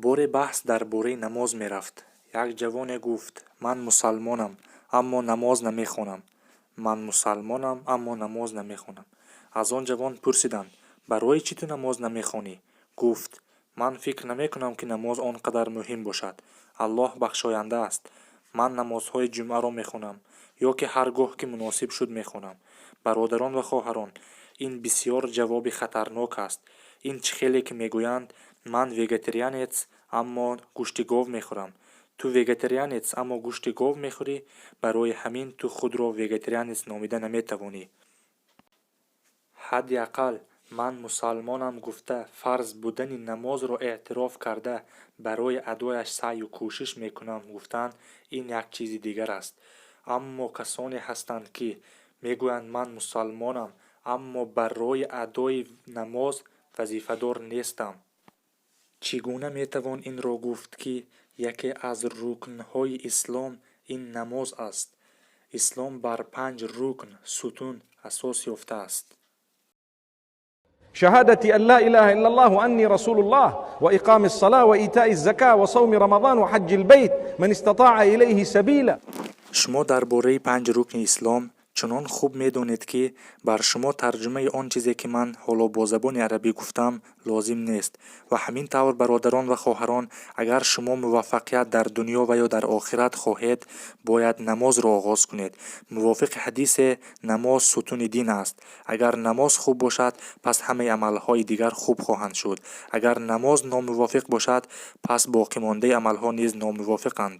Боре баҳс дар бораи намоз мерафт. Як ҷавоне гуфт: «Ман мусалмонам, аммо намоз намехонам. Ман мусалмонам, аммо намоз намехонам». Аз он ҷавон пурсиданд: «Барои чӣ ту намоз намехонӣ?» Гуфт: «Ман фикр намекунам, ки намоз он қадар муҳим бошад. Аллоҳ бахшоянда аст. Ман намозҳои ҷумъаро мехонам ё ки ҳар гоҳ ки муносиб шуд, мехонам». Бародарон ва хоҳарон, ин бисьёр ҷавоби хатарнок аст. Ин чӣ хеле ки мегӯянд: «Ман вегетарианец, аммо гӯшти гов мехӯрам». Ту вегетарианец, аммо гӯшти гов мехӯрӣ, барои ҳамин ту худро вегетарианец номида наметавонӣ. Ҳадди ақал «ман мусалмонам» гуфта, фарз будани намозро эътироф карда, барои адояш саъю кӯшиш мекунам гуфтан ин як чизи дигар аст. Аммо касоне ҳастанд, ки мегӯянд: «Ман мусалмонам, аммо барои адои намоз вазифадор нестам». Чӣ гуна метавон инро гуфт, ки яке аз рукнҳои ислом ин намоз аст? Ислом бар панҷ рукн, сутун асос ёфтааст. شهادة أن لا إله إلا الله وأني رسول الله وإقام الصلاة وإيتاء الزكاة وصوم رمضان وحج البيت من استطاع إليه سبيلا. Шумо дар бораи панҷ рукни ислом чунон хуб медонед, ки бар шумо тарҷумаи он чизе, ки ман ҳоло бо забони арабӣ гуфтам, лозим нест. Ва ҳамин тавр, бародарон ва хоҳарон, агар шумо муваффақият дар дунё ва ё дар охират хоҳед, бояд намозро оғоз кунед. Мувофиқи ҳадисе, намоз сутуни дин аст. Агар намоз хуб бошад, пас ҳамаи амалҳои дигар хуб хоҳанд шуд. Агар намоз номувофиқ бошад, пас боқимондаи амалҳо низ номувофиқанд.